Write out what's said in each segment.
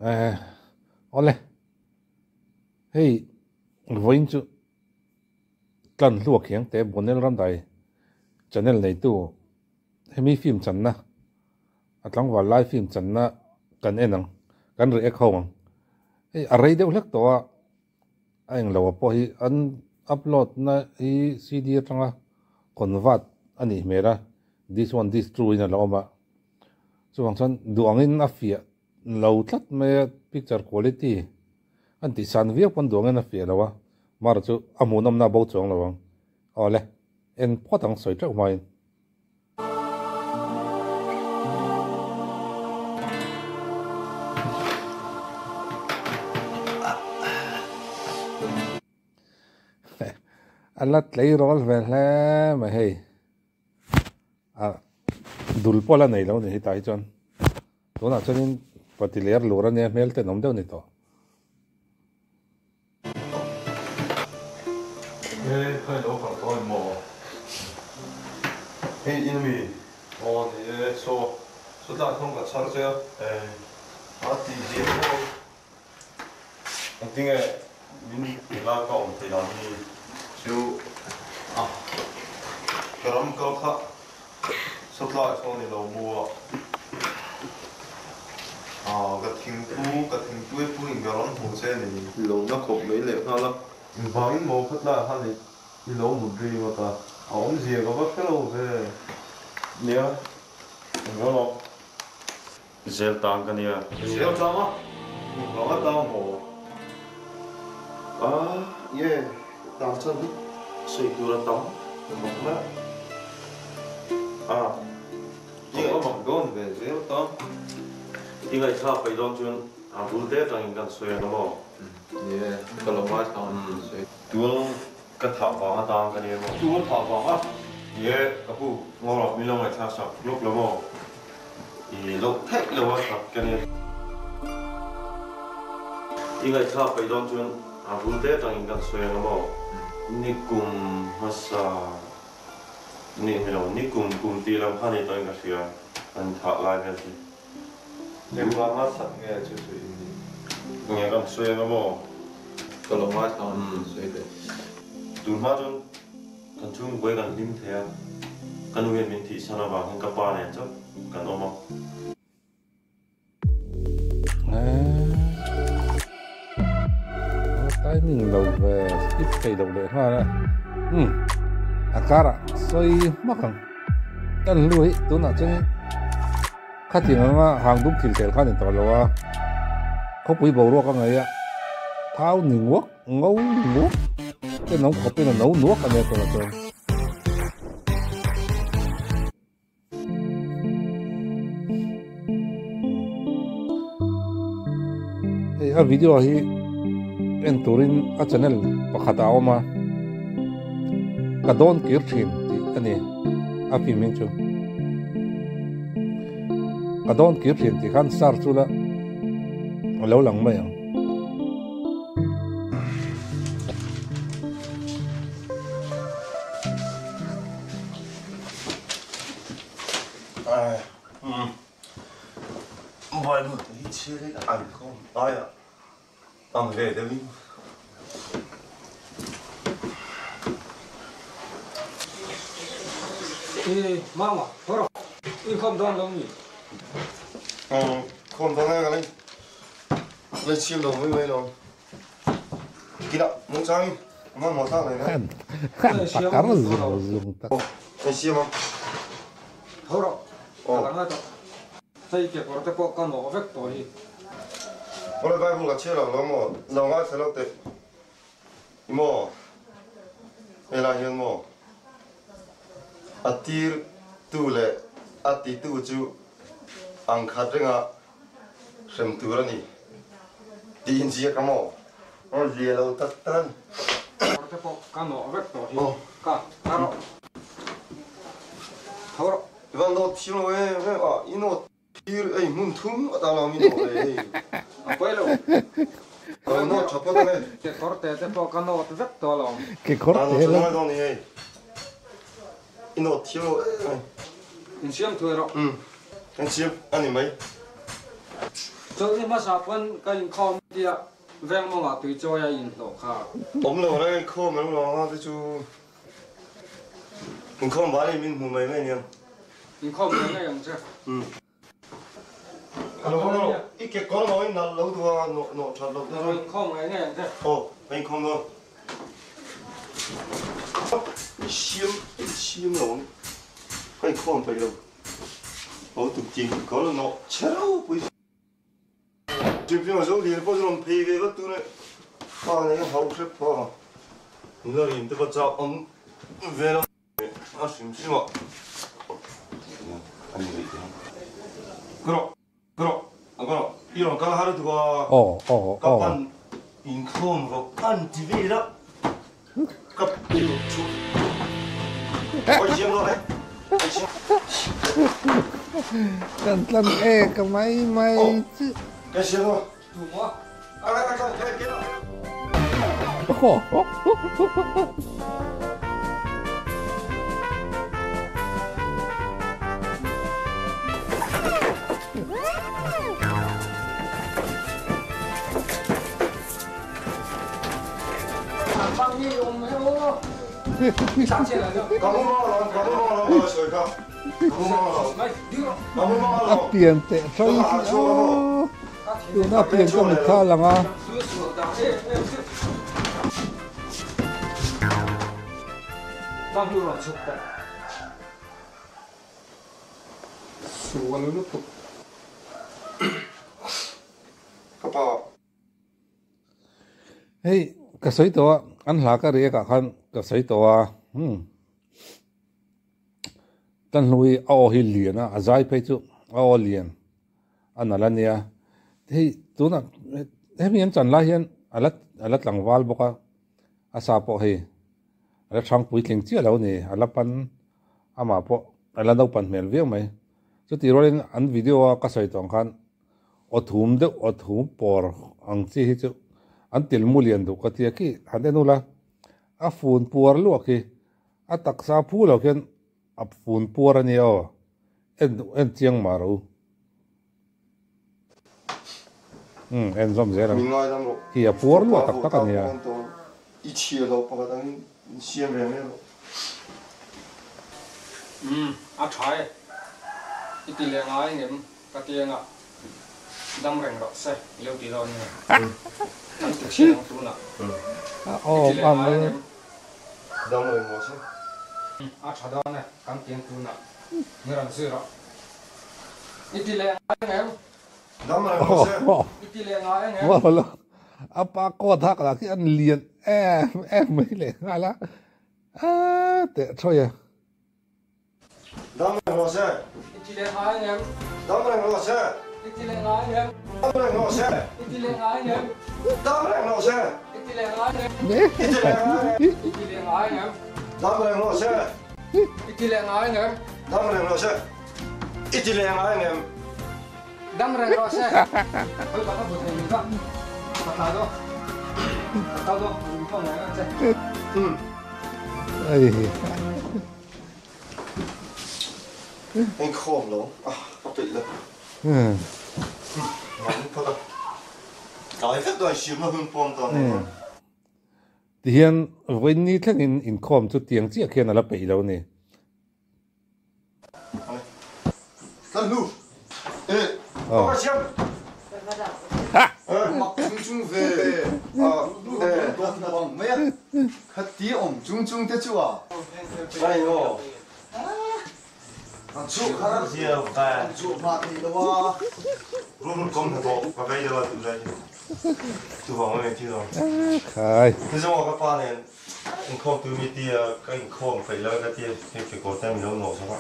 Eh awle hei vawiin chu tlan hluak hiang te Bonel Ramdai channel neitu hemi film channa a tlangval lai film channa kan en ang kan react ho ang hei a rei deuh hlek tawh a a englo ah pawh hi an upload na hi CD atanga convert a nih hmel a this one this two in a lo awm a chuvang chuan duh angin a fiah lo tlat mai a picture quality an tih san viau pawn duh angin a fiah lo a mar chu a hmuhnawmna a bo chuang lo ang awle en phawt ang sawi teuh hmain. A la tleirawl ve hle mai hei a dul pawh la nei lo ni hetah hi chuan tunah chuanin pati ler lur ania hmel ten awm deuh ni tawh. He kha ilo harh tawh em maw? Hei in mi? Aw ni e, saw saw tlai thawng ka chhar che a. Eh, a ti zia maw? Engtinge min ila ka awm thei dan hi chu a ka ram kal kha saw tlai sawn ilo mu a. Aw, ka thingpu, ka thingtuai pu in ka rawn hmuh che a ni. Lo na khawp mai leh nghal a. Engvangin maw khatlai khan i lo mut ri ngawt a? A awmzia ka va hre lo ve. Nia, englo lo. Zel tang ka nia. Zel tang a? Engvang a tang maw? A, ye, tang chuan hi sawi tur a tam mak mai a. A. I ngaih dawn ve zel ta. I ngaihthlak peih dawn chuan a bul te atangin kan sawi ang maw? Ni e, ka lo ngaithla ang tih sawi. Tual ka thah vang atang ka nia maw? Tual thah vang a? Ni e, ka pu, Ngawrah min lo ngaihthlak sak lawk lo maw? I loh theih lo a that ka nia. I ngaihthlak peih dawn chuan a bul te atangin kan sawi ang maw? Nikum hmasa. Ni ni lo, ni kum kum tih lam kha ni tawhin ka hria, an thah lai vel hi. Engvanga sak nge chu chu in nih? Nge kan sawi anga maw? Ka lo ngaithla ang tih sawi teh. Tun hma chuan kan chhungkawi kan hlim thei a, ka nu hian min thihsan avang hian ka pa nen chauh kan awm a. Timing lo ve skip thei loh leh nghal a umm a karah sawi hmak ang tan hlu hi tunah chuan khatiang anga hang dum thil tel kha a ni tawh lo a khawpui boruak a ngaih a thau ni nguak ngo ni nguak te no khawpin a no nuak a nia tunah chuan. Hei a video hi en turin a channel pakhat a awm a ka dawn kir thin tih a ni a film hi chu ka dawn kir thin tih khan search ula a lo lang mai ang. Bible te hi chhiar in an khawm aia ang ve deuh in. I mama tho rawh i khawm dawn lo mi? Khawm dawn e ka lei lei chhiar lo mai mai lo. Kila mung chang in man maw tak le na. Takar zung zung tak. Ei siam ang. Tho rawh. Ka la ngai tawh. Hei kekawr te pawh ka nawh vek tawh hi. Awle Bible ka chhiar lo lo maw? Lo ngaithla lo teh. I maw? Helai hian maw? A tir tu leh a ti tu chu ang khat renga hrem tur a ni tih in ziak a maw? Aw zia lo tak tak a ni. Kawr te pawh ka nawh vek tawh hi ka ka rawh tho rawh. I van nawt thiam lo em em a, i nawt thir ei hmun thum a tan ang i nawt ve hei. A pawi lo. Ka lo nawt tha phawt ang e. Kekawr te te pawh ka nawt vek tawh alawm. Kekawr te la. Nawt tha ni hei. I nawt thiam lo em em. Insiam thuai rawh. Umm, insiam a ni mai. Chawlhni hmasa pawn ka inkhawm tia veng mawngah tui chawi a inhlawh kha. Awm lo reng inkhawm reng lo anga te chu inkhawm ban in min hmu mai mai aniang. Inkhawm mai mai ang che. Umm. Ka lo vang lo. I ke kawr lo in nalh lo duh a nawh nawh that loh te chu. Inkhawm ngai ngai ang che. Aw ka inkhawm dawn. I siam i siam lo ang. Ka inkhawm peih lo. Aw tuk tin kawr nawh che ropui. Chimchung a zo lian pawh chu rawn phei ve vat tun e. Pa nei a hau hrep pha. Nula rim te pawh chak awm ve lo. A hrim hrim a. A ni rih teh. Ka rawh, ka rawh, a ka rawh. I rawn kal har tuk a. Aw, aw, Ka aw. pan inkhawm rawh an ti vel a. Ka pil thu. Oi siam dawn e. Oi siam. Kan tlan e ka mai mai chu. Ka siam dawn. Tu maw? A pian teh hrang hi aw tuna pian ka mitthla lang a. Sual lutuk. Hei ka sawi tawh a an hla ka riak ah khan ka sawi tawh a umm ka hnui a aw hi lian a a zai phei chu a aw lian a nalh a nia hei tunah hemi an chan lai hian a la a la tlangval bawk a a sa pawh hei a la thang puitling chiah lo a ni a la pan amah pawh a la naupan hmel viau mai chutih rualin an video a ka sawi tawh ang khan. Aw thum deuh aw thum pawr ang chi hi chu an til mu lian duh ka tia khi han en ula a fun puar luak hi a taksa phu lo khian a fun puar a nia aw en en chiang mah ro umm en zawm zel ang khi a puar luak tak tak a nia. I chhia lo pakhat angin in siam ve mai rawh. Umm a tha e i ti leh ngai ngem Ka tianga dam reng rawh se i lo ti dawn nge? Kan ti chhin ang tunah. I ti leh ngai ang em? Dam reng rawh se. A tha dawn e, kan ti ang tunah. Ni rawn zui rawh. I ti leh ngai ang em? Dam reng rawh se. I ti leh ngai ang em? A pa coat hak lah khi an lian em em mai leh nghal a, a teh thawi a. Dam reng rawh se. I ti leh ngai ang em? Dam reng rawh se. I ti leh ngai ang em? Dam reng rawh se. I ti leh ngai ang em? Dam reng rawh se. I ti leh ngai ang em? I ti leh ngai ang em? I ti leh ngai ang em? Dam reng rawh se. I ti leh ngai ang em? Dam reng rawh se. I ti leh ngai ang em? Dam reng rawh se. Khawi ka bu thei ni ka. Ka tla daw. Ka tla daw. Min thawng ngai ang che. Um. Ai. Inkhawm lo a ka peih lo. Ngam phawt a. Tlai vek dawn siamna hun pawm dawn nei hian. Tihian vawiin thlengin inkhawm chu tiang chiah khian a la peih lo a ni. Kan hnu e ka siam. Mak chung chung ve a bang mai a khati awm chung chung te chu a. Ai aw. An chuh kha an chuh hma thei lo a. Rum kom hnathawh ka vei deuh a tunlai hi chuvang em thil awm. Khai. Ni zawng ka pa nen inkhawm tu mi tia ka inkhawm peih lai ka tia hei kekawr te min lo nawh sak a.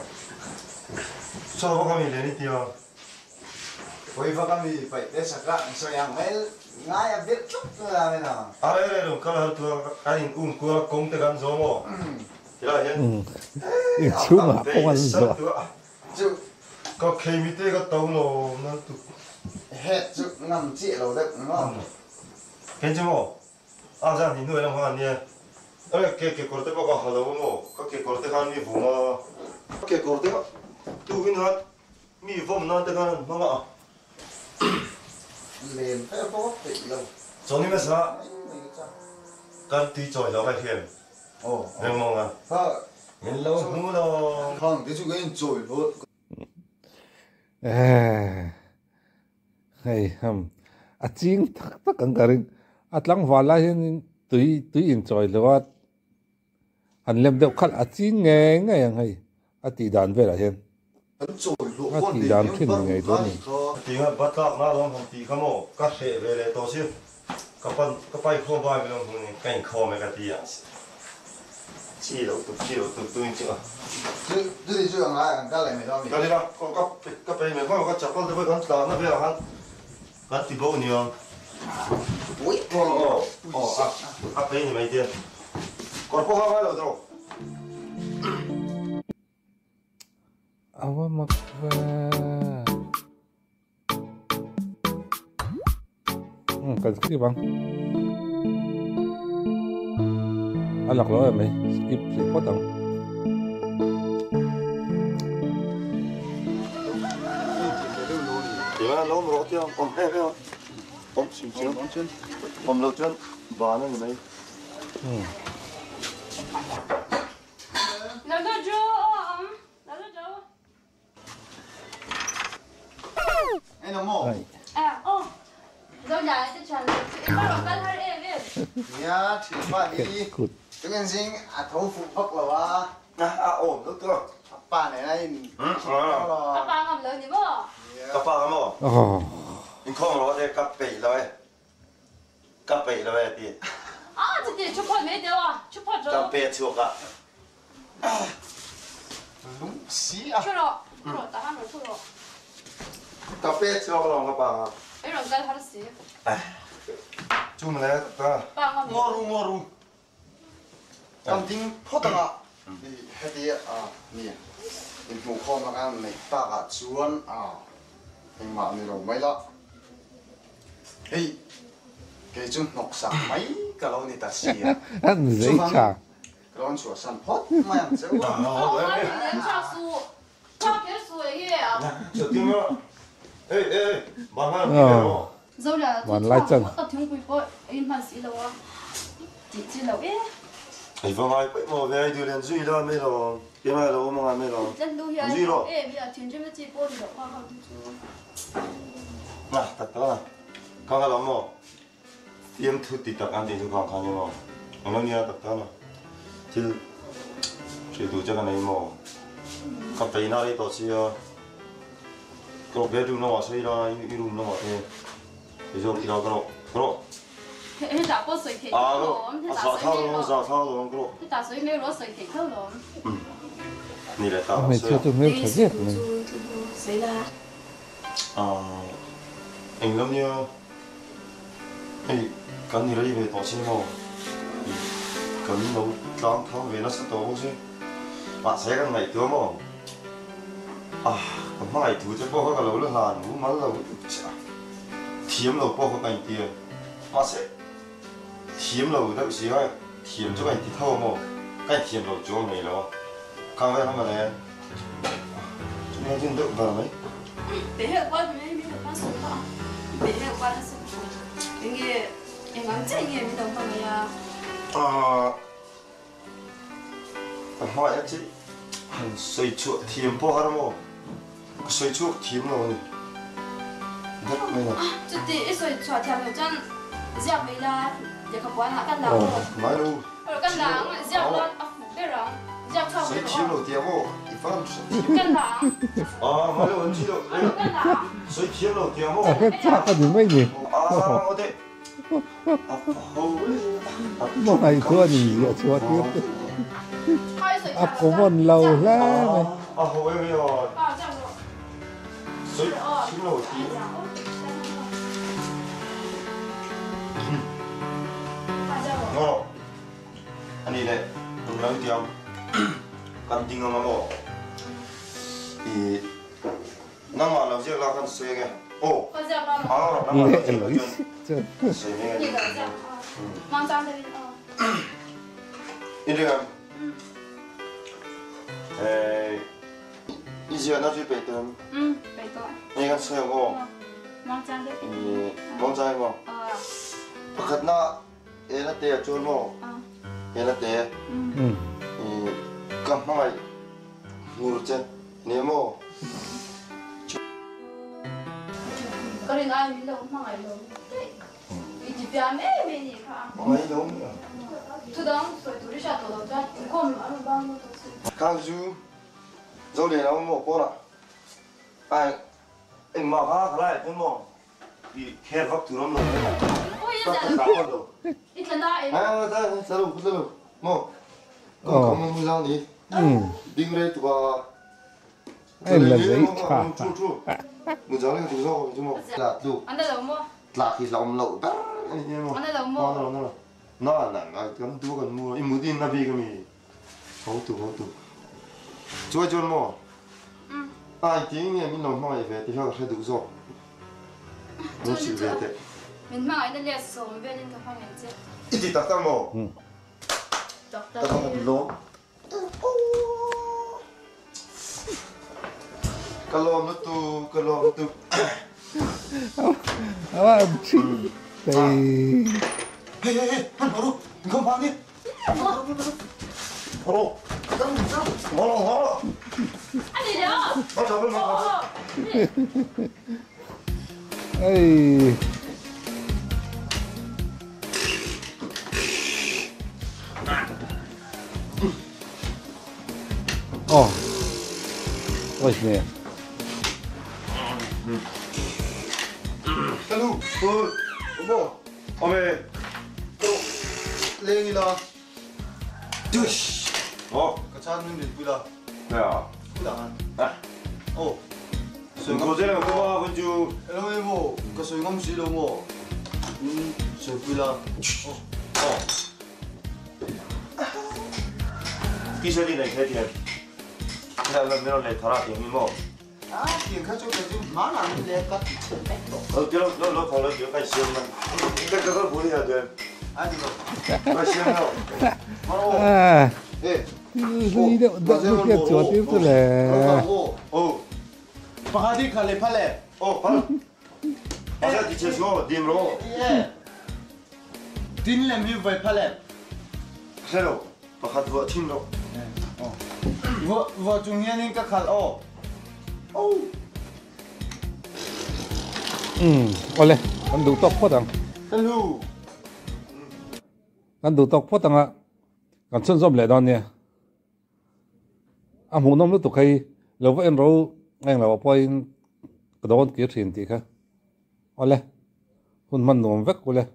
Saw vak ami leh ni tia. Pawi vak ami paih te sak a an sawi ang mai ngai a belh tlat tlat a min a. A rei rei lo kal har tura kan in um kual a kawng te kan zawm aw. Tilai hian Inchhungah kawng an zawh. Chu ka kheimi te ka to lo nan tuk. Het chu ngam chiah lo deuh maw. Khen chu maw a zan hi hnuai lam khan an nia. Eng ke kekawr te pawh ka ha lo a maw ka kekawr te khan mi vum a. Ka kekawr te kha tukin khan mi vawm nan te khan an hmang a. Len fe pawh peih lo. Chawni hmasa kan tui chawi lo ka hian reng mawng a min lo hmu lo. Khang te chu ka in chawi lo. Hei ham a ching tak tak ang ka ring. A tlangval lai hianin tui tui in chawi lo a han lem deuh khalh a ching ngei ngei ang hei a tih dan velah hian. A tih dan thin ngei dawn a ni. Tinga batlak na lawm han tih kha maw ka hreh ve leh tawh si ka pan ka pai khawm bai min awm hmun in ka inkhawm e ka ti a chi lo tuk chi lo tuk tuin chu a. Chu chuti chu a ngai ang ka leh mai dawn a mi. Ka nia ka ka pe mai khaw ka chapal te pawh kan tlan na velah khan kan ti bo nia. Pui aw aw a a pe ni mai te kawr pawh kha ngai lo tawh. A va mak ve. Um kan skip ang. A lak lo em mai skip thei phawt ang. Tinga lo rawh tia awm em em a awm chim chim awm lo chuan ban a ni mai. Ka peih lo e ti. Ka pe chhuak a. Ka pe chhuak lo ka pa nga. Chu male ka. Ngaw ru ngaw ru. Kan ding phawt anga heti mi inhmuhkhawm anga neih takah chuan engmah ni lo mai la. Hei kei chu hnawksak mai ka lo ni ta si a, chuvang ka lo chhuahsan phawt mai ang che u a. Vanlai chan. A hmeichhia chu hmeltha zet mai. A hret chak a ni mai ni. Hmangaih chu a ni ziah chhuah tir te. A common lo hle mai. Muangchang maw? Pakhatna ena te ah chuan maw? Ena te ka hmangaih ngur che nia maw? Ka rin ai min lo hmangaih lo daih. I ti piah mai mai nih kha. Hmangaih lo mai ang. Thudang sawi tur i hriat tawh lo chuan inkhawm a rawn bang lo tawh si. Khang zu zo leh lo maw pawnah ai engmah kha ka lai chuan maw i kher vak tur awm lo ka ka tla hman lo. I tla na em? Ai tla tla lo tla lo maw kawng kham a mu zang ni ding rei tuk a. Min hmangaihna leh sawm velin ka hmangaih che. Tak tak. Ka lawm lutuk, ka lawm lutuk. Hey, hey, hey, han hawh ru, inkhawm hma ni. Hawh ru, hawh ru, hawh ru. Hawh ru, hawh ru. Hey. Oh. 美味しいね。 Hello, oh, ame, leng ila. Dush. Oh, ka chan min rin pui la. Ya. Pui la han. Ah. Oh. Ko zela ko ba kun chu. Hello, mo, ka soi ngam si lo mo. Soi pui la. Oh. Oh. Kisa di nei khe tian. Kisa la mero le thara tiang mi mo. Ah, tiang kha chu ka chu ma na le ka ti chen mek to. Ờ, cái nó nó thằng nó kiểu cái xiêm mà. Cái cái cái bún này rồi. À đi rồi. Cái xiêm đâu. À. Ê. Đi đâu đâu kia chuột tiếp rồi lẹ. Ồ. Pakadi khale phale. Ồ, phale. Phale thì chết rồi, điểm rồi. Tin lem hi vai phale. Hello. Pakhat vợ chim đâu. Vợ vợ chúng hiền in các khal ô. Ô. Ừ, ole, kan duh tawk phawt ang. Hello. Kan duh tawk phawt anga kan chhunzawm leh dawn nia. A hmuhnawm lutuk hei lo va en ro eng lo ah pawhin ka dawn kir thin tih kha. Awle, hun hman nuam vek ule.